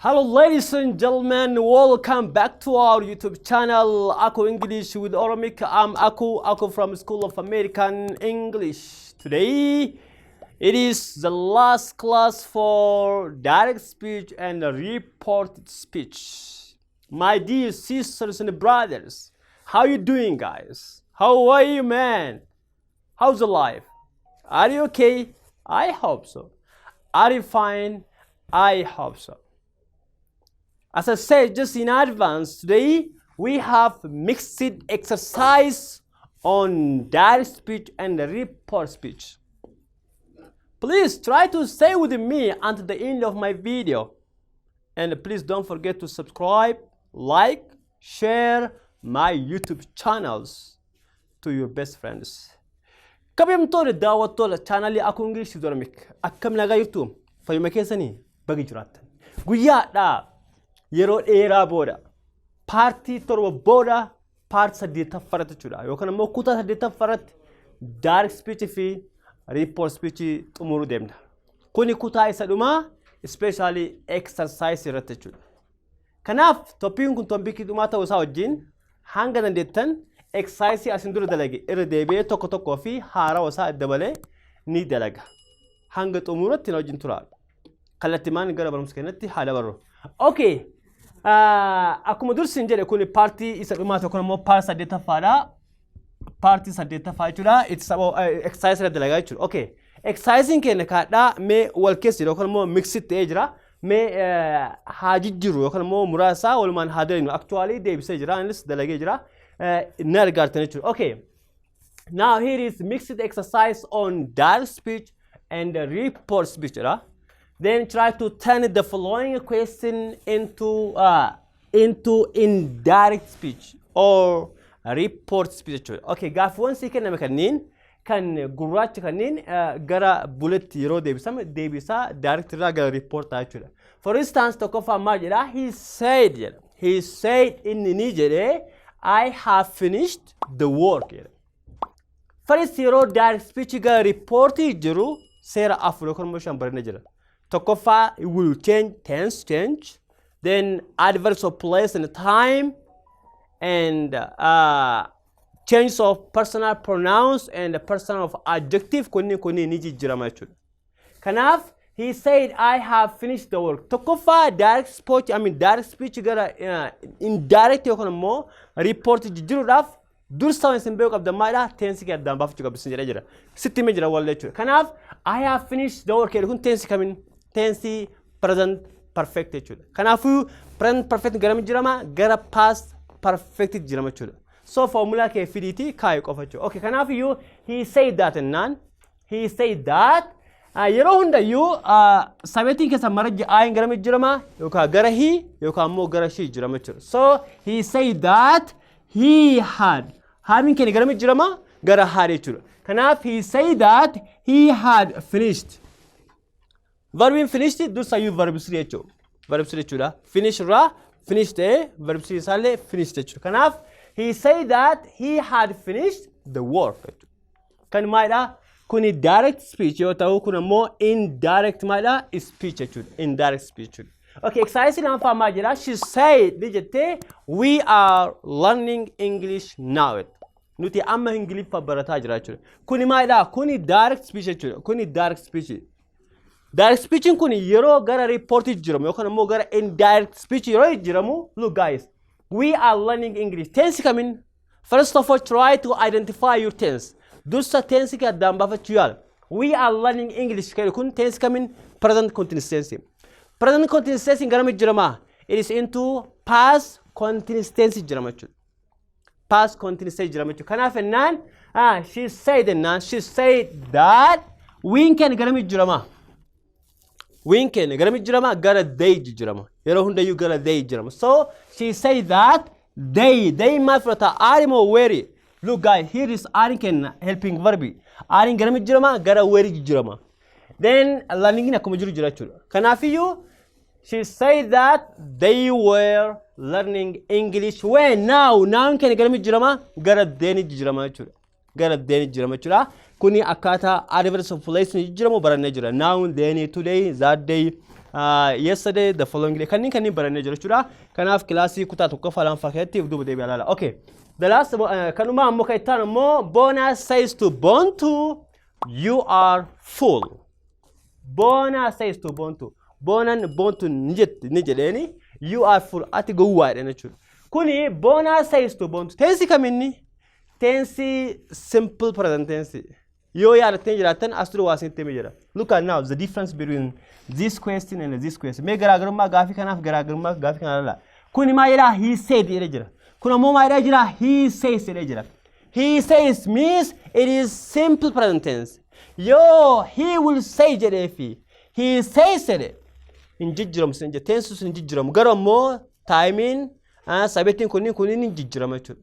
Hello, ladies and gentlemen, welcome back to our YouTube channel, Aku English with Oromic. I'm Aku, Aku from School of American English. Today, it is the last class for direct speech and reported speech. My dear sisters and brothers, how you doing, guys? How are you, man? How's the life? Are you okay? I hope so. Are you fine? I hope so. As I said just in advance, today we have mixed exercise on direct speech and report speech. Please try to stay with me until the end of my video. And please don't forget to subscribe, like, share my YouTube channels to your best friends. Kabajamtoota daawwattoota chaanalii Aku English Oromic, akkam nagaa jirtu? Fayyuma keessanii? Baga jiraattan. Guyyaadhaa yeroo dheeraa booda, paartii 7 booda, paartii saddeettaffaarratti jechuudha, yookaan immoo kutaa saddeettaffaarratti direct speech fi report speech xumuruu deemna. Kuni kutaa isa dhumaa, especially exercise irratti jechuudha. Kanaaf toppiin kun toppikii dhumaa ta'uu isaa wajjin hanga dandeettan exercise asin dura dalage irra deebi'ee tokko tokkoo fi haarawa isaa dabalee ni dalaga. Hanga xumuratti na wajjin tura. Kallattimaan gara barumsa keenyatti haa dabarru. Okay. Akkuma dursin jedhe, kun paartii isa dhumaa tokko immoo paartii saddeettaffaadha. Paartii saddeettaffaa jechuudha. It's about exercise irra dalagaa jechuudha. Okay. Exercise keenya kaadhaa mee wal keessa jira yookaan immoo mixed ta'ee jira. Mee haa jijjiiru yookaan immoo muraasa walumaan haa dalagnu. Actually deebisee jira, innis dalagee jira. Ni argaartan jechuudha. Okay. Now here is mixed exercise on direct speech and report speech jedha. Then try to turn the following question into indirect speech or report speech jechuudha. Okay, gaaffiiwwan sii kenname kanneen kan gurraacha kanneen gara buletti yeroo deebisame deebisaa direct irraa gara report ta'a jechuudha. For instance, tokkoffaa maal jedha? He said jedha. He said, inni ni jedhee, "I have finished the work" jedha. First, yeroo direct speech gara reportii jiru seera afur yookaan immoo shan barannee jira. Tokkoffaa, it will change tense change, then adverbs of place and time, and change of personal pronouns and personal of adjective, kunniin ni jijjiirama jechuudha. Kanaaf he said, "I have finished the work." Tokkoffaa, direct speech, I mean direct speech gara indirect yookaan immoo report jijjiiruudhaaf dursa waan isin beekuu qabdan maalidha? Tense kee addaan baafachuu qabdu isin jedhee jira. Sitti himee jira wallee jechuudha. Kanaaf "I have finished the work" jedhu kun tense kamiin? Tense present perfect jechuudha. Kanaafuu present perfect gara jijjiirama? Gara past perfect jijjiirama jechuudha. So formula kee fidiitii kaayu qofa jechuudha. Okay, kanaafiyyuu he said that jennaan, he said that yeroo hundayyuu subjectiin keessa mara I'n gara jijjiirama, yookaan gara he yookaan immoo gara she jijjiirama jechuudha. So he said that he had, haveiin keenya gara jijjiirama? Gara had jechuudha. Kanaaf he said that he had finished. Verbiin finished dursayyuu verb 3 jechuudha. Verb 3 jechuudha. Finish irraa finish ta'ee verb 3 isaallee finished jechuudha. Kanaaf he said that he had finished the work jechuudha. Kan maalidha? Kuni direct speech yoo ta'u, kun ammoo indirect maalidha? Speech jechuudha. Indirect speech jechuudha. Okay, exercise lammaffaa maal jedha? She said, ni jettee, "We are learning English now." Nuti amma Ingiliffa barataa jira jechuudha. Kuni maalidha? Kuni direct speech jechuudha. Kuni direct speech. Direct speechiin kun yeroo gara reportii jijjiiramu yookaan immoo gara indirect speech yeroo jijjiiramu, look guys, "We are learning English." Tense kamiin? First of all, try to identify your tense. Dursa tense kee addaan baafachuu yaala. "We are learning English" jedhu kun tense kamiin? Present continuous tense. Present continuous tense gara jijjiirama? It is into past continuous tense jijjiirama jechuudha. Past continuous tense jijjiirama jechuudha. Kanaaf ennaan she said ennaan, she said that we'n keenya gara jijjiirama? We'n keenya gara jijjiirama? Gara they jijjiirama. Yeroo hundayyuu gara they jijjiirama. So she said that they maal fudhata? Are moo were? Look guys, here is are keenya helping verb. Are gara jijjiirama? Gara were jijjiirama. Then learning akkuma jiru jira jechuudha. Kanaafiyyuu she said that they were learning English when now now keenya gara jijjiirama? Gara then jijjiirama jechuudha. Gara then jijjiirama jechuudha. Kuni akkaataa adverbs of place jijjiiramu barannee jira. Now, then, today, that day, Yesterday, the following day, kanneen barannee jira jechuudha. Kanaaf kilaasii kutaa tokkoffaa lammaffaa keessatti duuba deebi'aa ilaala. Okay. The last kanuma ammoo kan itti aanu immoo, Bona says to Bontu, "You are fool." Bona says to Bontu. Boonaan Bontu ni jetti ni jedheeni, "You are fool," ati gowwaa jedhan jechuudha. Kuni Bona says to Bontu. Tense kaminni? Tense simple present tense. Yoo yaadattanii jiraattan as dura waa isinitti himee jira. Look at now the difference between this question and this question. Mee garaagarummaa gaafii kanaaf garaagarummaa gaafii kanaa ilaala. Kuni maal jedhaa? "He said" jedhee jira. Kun ammoo maal jedhee jira? "He says" jedhee jira. "He says" means it is simple present tense. Yoo "he will say" jedhee fi "he says" jedhe hin jijjiiramu sin jedhe, tense sun hin jijjiiramu. Garuu ammoo timeiin subjectiin kunniin hin jijjiirama jechuudha.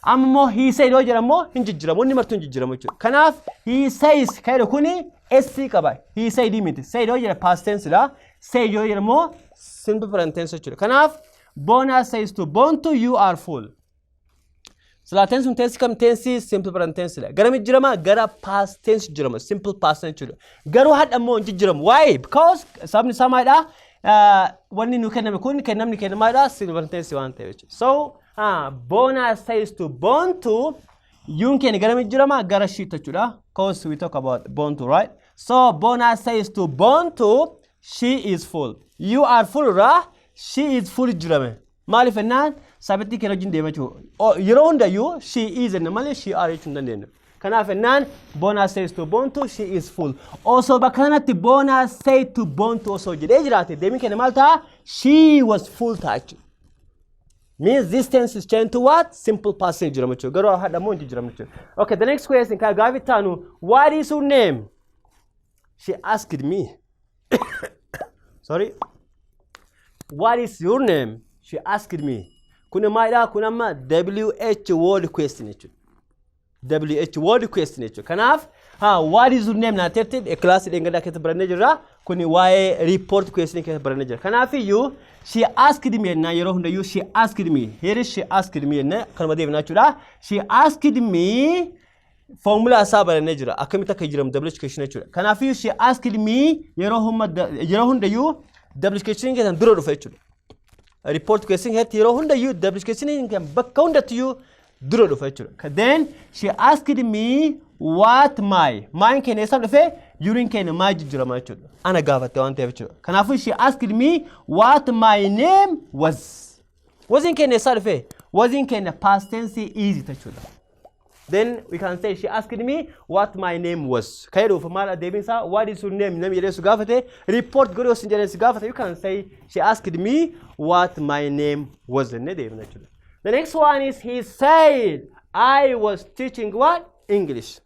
Amma immoo "he said" yoo jedhamu hin jijjiiramu, inni martuu hin jijjiiramu jechuudha. Kanaaf "he says" kan jedhu kuni S qaba. "He said" miti. "Said" yoo jedhe past tense dha. "Say" yoo jedhu immoo simple present tense jechuudha. Kanaaf Bona says to Bontu, "You are fool." Silaa tense sun tense kam? Tense simple present tense dha. Gara jijjiirama? Gara past tense jijjiirama. Simple past tense jechuudha. Garuu hadha immoo hin jijjiiramu. Why? Because sababni isaa maalidha? Wanni nu kenname kun kennamni kennamaadha simple present tense waan ta'eef jechuudha. So Bona says to Bontu, youn keenya gara jijjiirama? Gara she jechuudha. 'Cause we talk about Bontu, right? So Bona says to Bontu, she is fool. "You are fool" irraa "she is fool" jijjiirame. Maaliif jennaan subjectii keenya wajjin deema jechuudha. Yeroo hundayyuu "she is" jenna malee "she are" jechuu hin dandeenyu. Kanaaf jennaan Bona says to Bontu, "She is fool." Osoo bakka kanatti "Bona say to Bontu" osoo jedhee jiraate deebiin keenya maal ta'a? "She was fool" ta'a jechuudha. Means this tense is changed to what? Simple past tense jijjiirama jechuudha. Garuu hadha immoo hin jijjiiramu jechuudha. Okay, the next question kan gaafii itti aanu, "What is your name?" She asked me. Sorry. "What is your name?" She asked me. Kun maalidha? Kun amma WH word question jechuudha. WH word question jechuudha. Kanaaf ha "What is your name" naa teetti kilaasii dheengaddaa keessa barannee jirra. Kuni waa'ee report question keessa barannee jira. Kanaaf iyyuu "she asked me" jennaan yeroo hundayyuu "she asked me." Here is "she asked me" jennee kanuma deebinaa jechuudha. "She asked me" formula isaa barannee jira. Akkamitti akka jiramu WH question jechuudha. Kanaaf iyyuu "she asked me" yeroo hundayyuu WH question keessan dura dhufa jechuudha. Report question keessatti yeroo hundayyuu WH question kan bakka hundattiyyuu dura dhufa jechuudha. Then "she asked me what my", myn keenya eessaan dhufe? Youriin keenya my jijjiirama jechuudha. Ana gaafatte waan ta'eef jechuudha. Kanaafuu "she asked me what my name was." Wasiin keenya eessaa dhufe? Wasiin keenya past tense is jechuudha. Then we can say, "She asked me what my name was." Kan jedhuuf maal deebiin isaa? "What is your name?" namni jedhee si gaafate, report godhee osoo hin jedhee si gaafate, you can say, "She asked me what my name was" jennee deebina jechuudha. The next one is, "He said I was teaching" what? "English."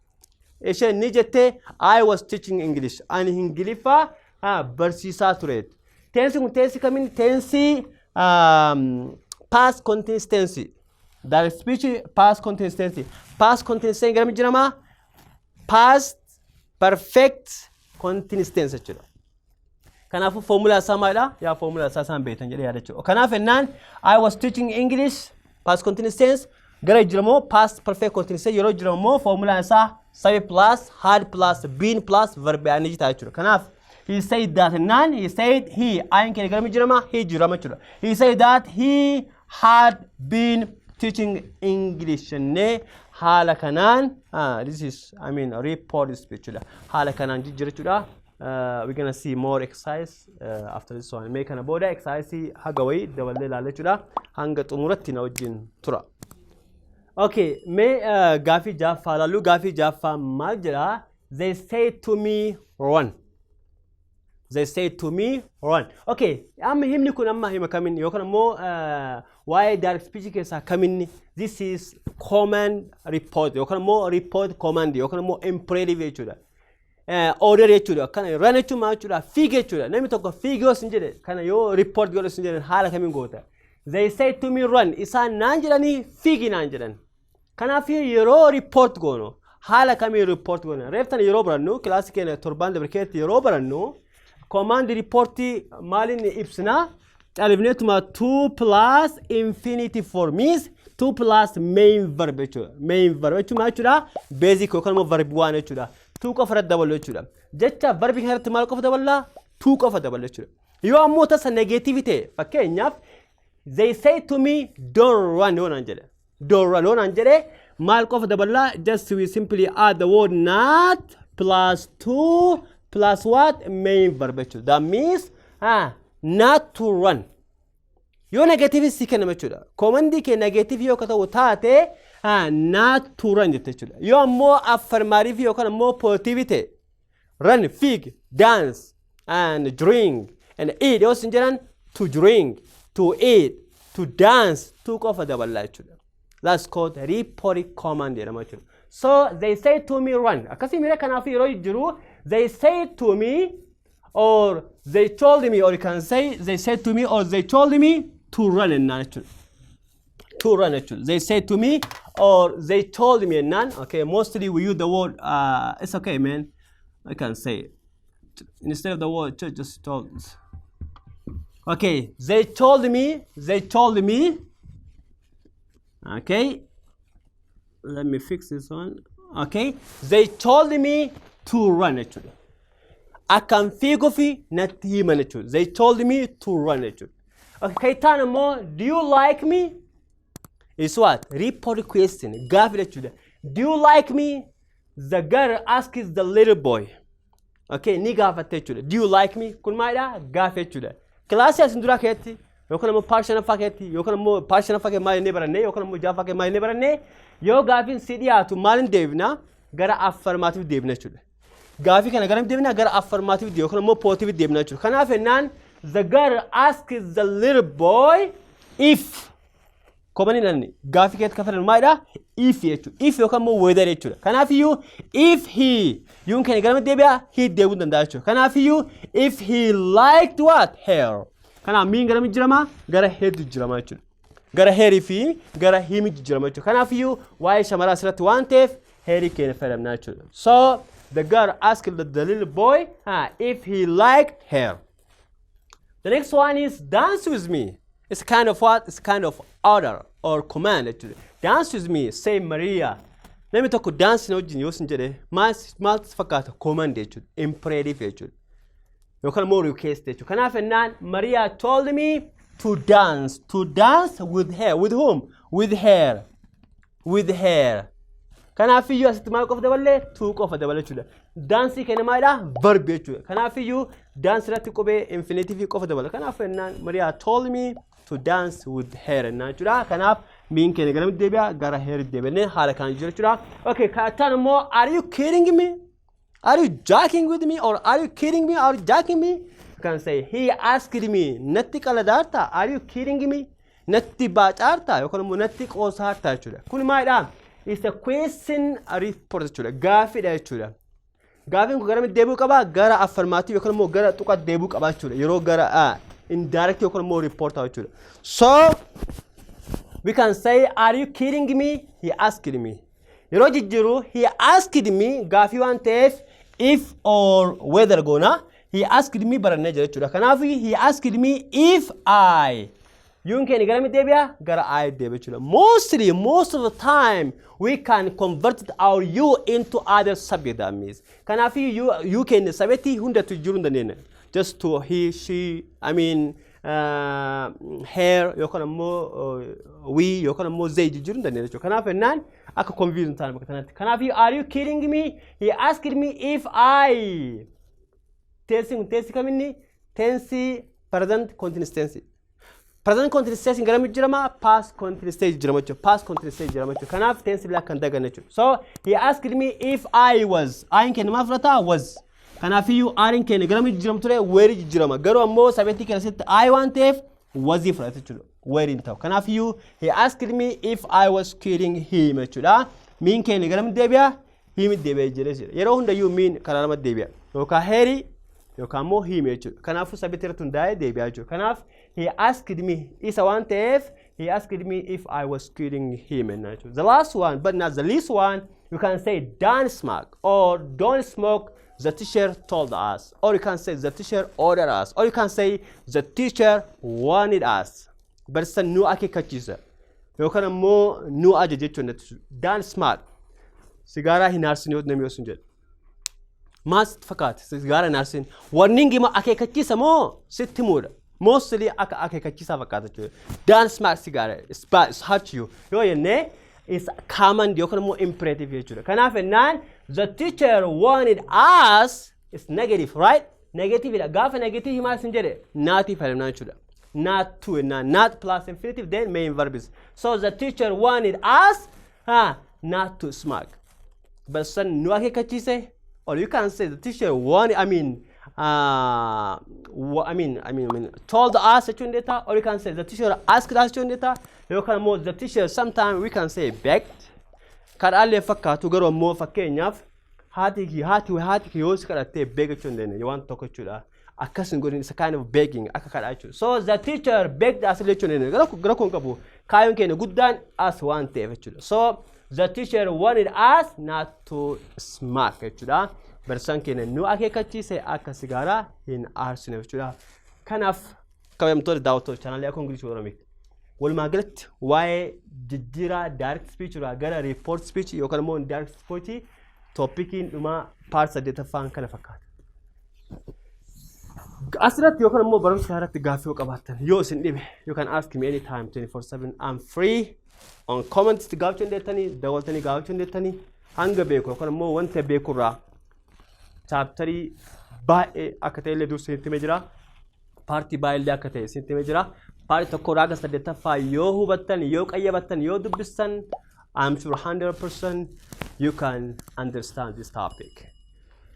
Isheen ni jette, "I was teaching English." Ani Ingiliffaa barsiisaa ture. Tense kun tense kamiin? Tense past continuous tense. Direct speech past continuous tense. Past continuous tense gara jiramaa? Past perfect continuous tense jechuudha. Kanaafuu formula isaa maalidha? Yaa formula isaa isaan beektan jedhee yaada jechuudha. Kanaaf jennaan "I was teaching English" past continuous tense gara jiramoo past perfect continuous tense yeroo jiramu immoo formulaan isaa subject plus had plus been plus verb ing ta'a jechuudha. Kanaaf "he said that" jennaan, "he said", "he", I'n keenya gara jirama? "He" jirama jechuudha. "He said that he had been teaching English" jennee haala kanaan, this is, I mean, report speech jechuudha. Haala kanaan jijjiira jechuudha. We're gonna see more exercise after this one. Mee kana booda exercise haga wayii daballee ilaalla jechuudha. Hanga xumuratti na wajjin tura. Okay, mee gaafii jaaffaa ilaallu. Gaafii jaaffaa maal jedhaa? "They say to me, run." "They say to me, run." Okay, amma himni kun amma hima kamin yookaan immoo waa'ee direct speech keessaa kaminni? This is command report yookaan immoo report command yookaan immoo imperative jechuudha. Order jechuudha. Kana "run" jechuun maal jechuudha? Fiigi jechuudha. Namni tokko fiigi yoo sin jedhe, kana yoo report godhu sin jedhan haala kamiin goota? "They say to me, run." Isaan naan jedhanii fiigi naan jedhan. Kanaaf yeroo report goonu haala kamiin report goona? Reeftan yeroo barannu, kilaasii keenya torbaan dabre keessatti yeroo barannu, command reportii maaliin ibsinaa? Califneetuma to plus infinitive form means to plus main verb jechuudha. Main verb jechuun maal jechuudha? Basic yookaan immoo verb waan jechuudha. To qofa irratti dabalu jechuudha. Jecha verbii kanarratti maal qofa daballaa? To qofa dabalu jechuudha. Yoo ammoo tasa negative ta'e, fakkeenyaaf, "They say to me don't run" yoo naan jedhe. "Don't run" yoo naan jedhe, maal qofa daballaa? Just we simply add the word "not" plus "to" plus what? Main verb jechuudha. That means "not to run". Yoo negative si kennama jechuudha. Commandii kee negative yoo ka ta'u taate, "not to run" jette jechuudha. Yoo ammoo affirmative yookaan ammoo positive ta'e, run, fiig, dance and drink and eat yoo sin jedhan, to drink, to eat, to dance, to qofa daballaa jechuudha. That's called reported command jedhama jechuudha. So "They say to me run". Akkasii mira kanaaf yeroo jiru "they say to me" or "they told me", or you can say "they said to me" or "they told me to run" jennaan jechuudha. "To run" jechuudha. "They said to me" or "they told me" jennaan. Okay, mostly we use the word, it's okay, man. I can say it. Instead of the word just "told". Okay, "They told me", "they told me". Okay, let me fix this one. Okay, "They told me to run" jechuudha. Akkan fiiguufi natti himan jechuudha. "They told me to run" jechuudha. Okay, kan immoo "Do you like me?" Is what? Report question. Gaafii jechuudha. "Do you like me?" The girl asks the little boy. Okay, ni gaafatte jechuudha. "Do you like me?" Kun maalidha? Gaafii jechuudha. Kilaasii asin duraa keessatti yookaan immoo part shanaffaa keessatti yookaan immoo part shanaffaa keessatti maal jennee barannee, yookaan immoo ja'affaa keessatti maal jennee barannee? Yoo gaafiin si dhiyaatu maaliin deebina? Gara affirmative deebina jechuudha. Gaafii kana gara deebina? Gara affirmative yookaan immoo positive deebina jechuudha. Kanaaf jennaan, the girl asks the little boy if komanii namni gaafii keessatti kan fayyadamu maalidha? If jechuudha. If yookaan immoo whether jechuudha. Kanaafiyyuu if he yoon keenya gara deebi'a, he deebi'uu danda'a jechuudha. Kanaafiyyuu if he liked what? Her. Kanaaf me'n gara jijjiirama? Gara hertu jijjiirama jechuudha. Gara herii fi gara himi jijjiirama jechuudha. Kanaafiyyuu waa'ee shamaraa asirratti waan ta'eef herii keenya fayyadamna jechuudha. So the girl asked the little boy if he liked her. The next one is "Dance with me." It's kind of what? It's kind of order or command, actually. "Dance with me," say Maria. Namni tokko "dance na wajjin" yoo sin jedhe, maal maaltu fakkaata? Command jechuudha. Imperative jechuudha. Yookaan immoo request jechuudha. Kanaaf jennaan, Maria told me to dance. To dance with her. With whom? With her. With her. Kanaafiyyuu asitti maal qofa daballee? To qofa dabala jechuudha. Danceii keenya maalidha? Verb jechuudha. Kanaafiyyuu dance irratti qubee infinitive qofa dabala. Kanaaf jennaan, Maria told me to dance with her jennaan jechuudha. Kanaaf me'n keenya garamitti deebi'a? Gara her deebi'anii haala kan jiru jechuudha. Okay, kan immoo "Are you kidding me? Are you joking with me or are you kidding me? Are you joking me?" You can say, he asked me, natti qaladaarta? Are you kidding me? Natti baacaarta yookaan immoo natti qoosaarta jechuudha. Kun maalidha? It's a question report jechuudha. Gaafiidha jechuudha. Gaafiin kun garamitti deebi'uu qaba? Gara affirmative yookaan immoo gara tuqaatti deebi'uu qaba jechuudha. Yeroo gara indirect yookaan immoo report jechuudha. So we can say, "Are you kidding me?" He asked me. Yeroo jijjiiru, he asked me gaafii waan ta'eef if or whether goona. He asked me barannee jira jechuudha. Kanaaf he asked me if I. You'n keenya garamitti deebi'a? Gara I deebi'a jechuudha. Mostly, most of the time, we can convert our you into other subject, that means. Kanaaf you keenya subjectii hundatti jijjiiruu hin dandeenya. Just to he, she, I mean, her yookaan immoo we yookaan immoo they jijjiiruu hin dandeenya jechuudha. Kanaaf jennaan akka confuse hin taane bakka kanatti. Kanaaf "Are you kidding me?" He asked me if I. Tensi kun tensi kaminni? Tensi present continuous tense. Present continuous tense gara jijjiirama? Past continuous tense jijjiirama jechuudha. Past continuous tense jijjiirama jechuudha. Kanaaf tense bilaa kan daganne jechuudha. So he asked me if I was. I'n keenya maal fudhata? Was. Kanaafiyyuu are'n keenya gara jijjiiramu ture? Were jijjiirama. Garuu ammoo subjectii keessatti I waan ta'eef wasii fudhata jechuudha. Were hin ta'u. Kanaafiyyuu he asked me if I was kidding him jechuudha. Me'n keenya gara deebi'a? Him deebi'a jedhee jira. Yeroo hundayyuu me'n karaa lama deebi'a. Yookaan herii yookaan immoo him jechuudha. Kanaafuu subjectii irratti hundaa'ee deebi'aa jechuudha. Kanaaf he asked me isa waan ta'eef he asked me if I was kidding him jechuudha. The last one but not the least one, you can say "Don't smoke" or "Don't smoke, the teacher told us", or you can say "The teacher ordered us", or you can say "The teacher warned us". Barsiisaan nu akeekkachiisa yookaan immoo nu ajaja jechuudha. Don't smoke. Sigaaraa hin aarsin yoo namni yoo sun jedhu. Maal sitti fakkaata sigaara hin aarsin? Warning moo akeekkachiisa moo sitti himuudha? Mostly akka akeekkachiisaa fakkaata jechuudha. "Don't smoke cigarette. It's bad, it's hurt you" yoo jennee, is command yookaan immoo imperative jechuudha. Kanaaf jennaan "the teacher warned us" is negative, right? Negative dha. Gaafa negative maal isin jedhe? Not fayyadamnaa jechuudha. Not to jennaan, not plus infinitive, then main verb is. So the teacher warned us not to smoke. Barsiisaan nu akeekkachiise, or you can say the teacher warned, I mean, I mean, told us jechuun dandeetta, or you can say the teacher asked us jechuun dandeetta, yookaan immoo the teacher, sometimes we can say begged. Kadhaallee fakkaatu, garuu ammoo fakkeenyaaf haati kee yoo si kadhattee beg jechuu hin dandeenya waan tokko jechuudha. Akkas hin godhin isa kind of begging, akka kadhaa jechuudha. So the teacher begged us jechuu hin dandeenya. Gara kun qabu kaayyoon keenya guddaan as waan ta'eef jechuudha. So the teacher warned us not to smoke jechuudha. Barsiisaan keenya nu akeekkachiise akka sigaaraa hin aarsine jechuudha. Kanaaf kabajamtoota daawwattoota chaanaalii Akkoo Ingilishii Oromiik. Walumaa galatti waa'ee jijjiiraa direct speech irraa gara report speech yookaan immoo indirect speech topiciin dhumaa part saddeettaffaan kana fakkaata. Asirratti yookaan immoo barumsa irratti gaaffii yoo qabaattan, yoo isin dhibe, you can ask me anytime, 24/7 I'm free. On comments gaafachuu dandeettanii, daawwatanii gaafachuu dandeettanii. Hanga beeku yookaan immoo wanta beekurraa chapterii baay'ee akka ta'e illee dursa isinitti himee jira. Partii baay'ee akka ta'e isinitti himee jira. Partii tokko irraa hanga saddeettaffaa yoo hubattan, yoo qayyabattan, yoo dubbistan, I'm sure 100% you can understand this topic.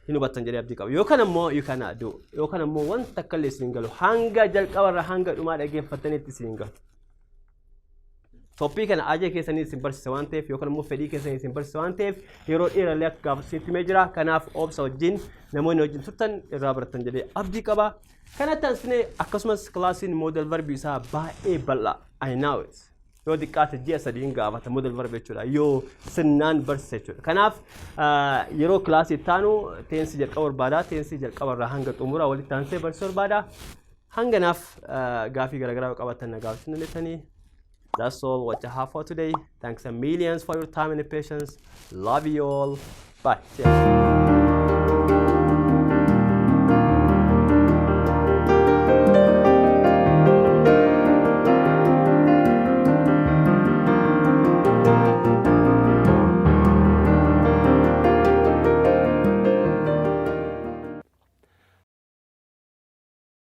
Hin hubattan jedhee abdii qaba. Yookaan immoo you can do. Yookaan immoo wanta akka illee isin hin galu. Hanga jalqabarra hanga dhumaa dhaggeeffattanitti isin hin galu. Topicii kana ajee keessanii isin barsiisa waan ta'eef, yookaan immoo fedhii keessanii isin barsiisa waan ta'eef, yeroo dheerallee akka gaafa isinitti himee jira. Kanaaf obsa wajjin namoonni wajjin turtan irraa baratan jedhee abdii qaba. Kanatti aansinee akkasumas classiin modal verbii isaa baay'ee bal'aa. I know it. Yoo xiqqaate ji'a 3 hin gaafata modal verb jechuudha. Yoo sirnaan barsiisa jechuudha. Kanaaf yeroo classii itti aanu tensei jalqaba barbaada. Tensei jalqaba irraa hanga xumuraa walitti aansee barsiisuu barbaada. Hanganaaf gaafii garaagaraa yoo qabaattan na gaafachuu dandeessanii. That's all what I have for today. Thanks a millions for your time and patience. Love you all. Bye. See ya.